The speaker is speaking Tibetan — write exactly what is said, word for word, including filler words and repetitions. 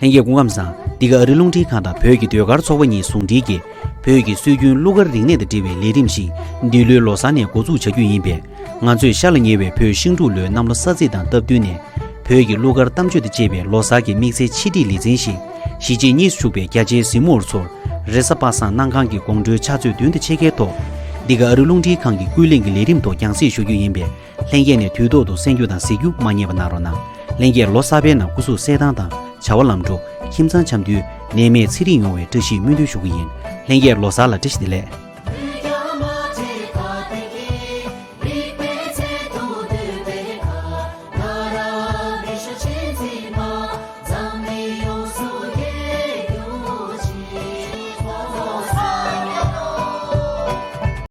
ལྷན་རྒྱས་སྐུ་ཁམས་བཟང་། འདི་ག་ཨ་རི་རླུང་འཕྲིན་ཁང་དང་བོད་ཀྱི་ཟློས་གར་ཚོགས་པ་གཉིས་ཟུང་འབྲེལ་གྱིས། བོད་ཀྱི་སྲོལ་རྒྱུན་གླུ་གར་རིག་གནས་དང་འབྲེལ་བའི་ལས་རིམ་ཞིག་འདི་ལོའི་ལོ་གསར་ནས་འགོ་འཛུགས་བྱ་རྒྱུ་ཡིན་པས། ང་ཚོས་ཤར་ལ་ཉེ་བའི་བོད་ཤིང་འབྲུག་ལོའི་གནམ་ལོ་གསར་ཚེས་དང་སྟབས་བསྟུན་ནས། བོད་ཀྱི་གླུ་གར་གཏམ་བརྗོད་དང་བཅས་པའི་ལོ་གསར་གྱི་དམིགས་བསལ་ཆེད་སྒྲིག་ལེ་ཚན་ཞིག་གཞིས་བྱེས་གཉིས་སུ་ཕྱུག་པའི་རྒྱ་ཆེའི་གཟིགས་མོ་བར་ཚོར་རེས་གཟའ་པ་སངས་སྣ་ཁང་གི་དགོང་དྲོའི་ཕྱག་ཚོད་བདུན་དང་ཕྱེད་ཀའི་ཐོག་འདི་ག་ཨ་རི་རླུང་འཕྲིན་ཁང་གི་ཀུན་གླེང་གི་ལས་རིམ་ཐོག་རྒྱང་སྲིང་ཞུ་རྒྱུ་ཡིན་པས། ལྷན་རྒྱས་ནས་དུས་ཐོག་ཏུ་གསན་རྒྱུ་དང་གཟིགས་རྒྱུ་མ་བསྙེལ་བ་གནང་རོགས་གནང་། ལྷན་རྒྱས་ལོ་གསར་པའི་ནང་སྐུ་གཟུགས་གསལ་ཐང་དང་བྱ་བ་ལམ་འགྲོ། ཁྱིམ་ཚང་འཆམ་མཐུན། ནད་མེད་ཚེ་རིང་ཡོང་བའི་བཀྲ་ཤིས་སྨོན་འདུན་ཞུ་གི་ཡིན། ལྷན་རྒྱས་ལོ་གསར་ལ་བཀྲ་ཤིས་བདེ་ལེགས།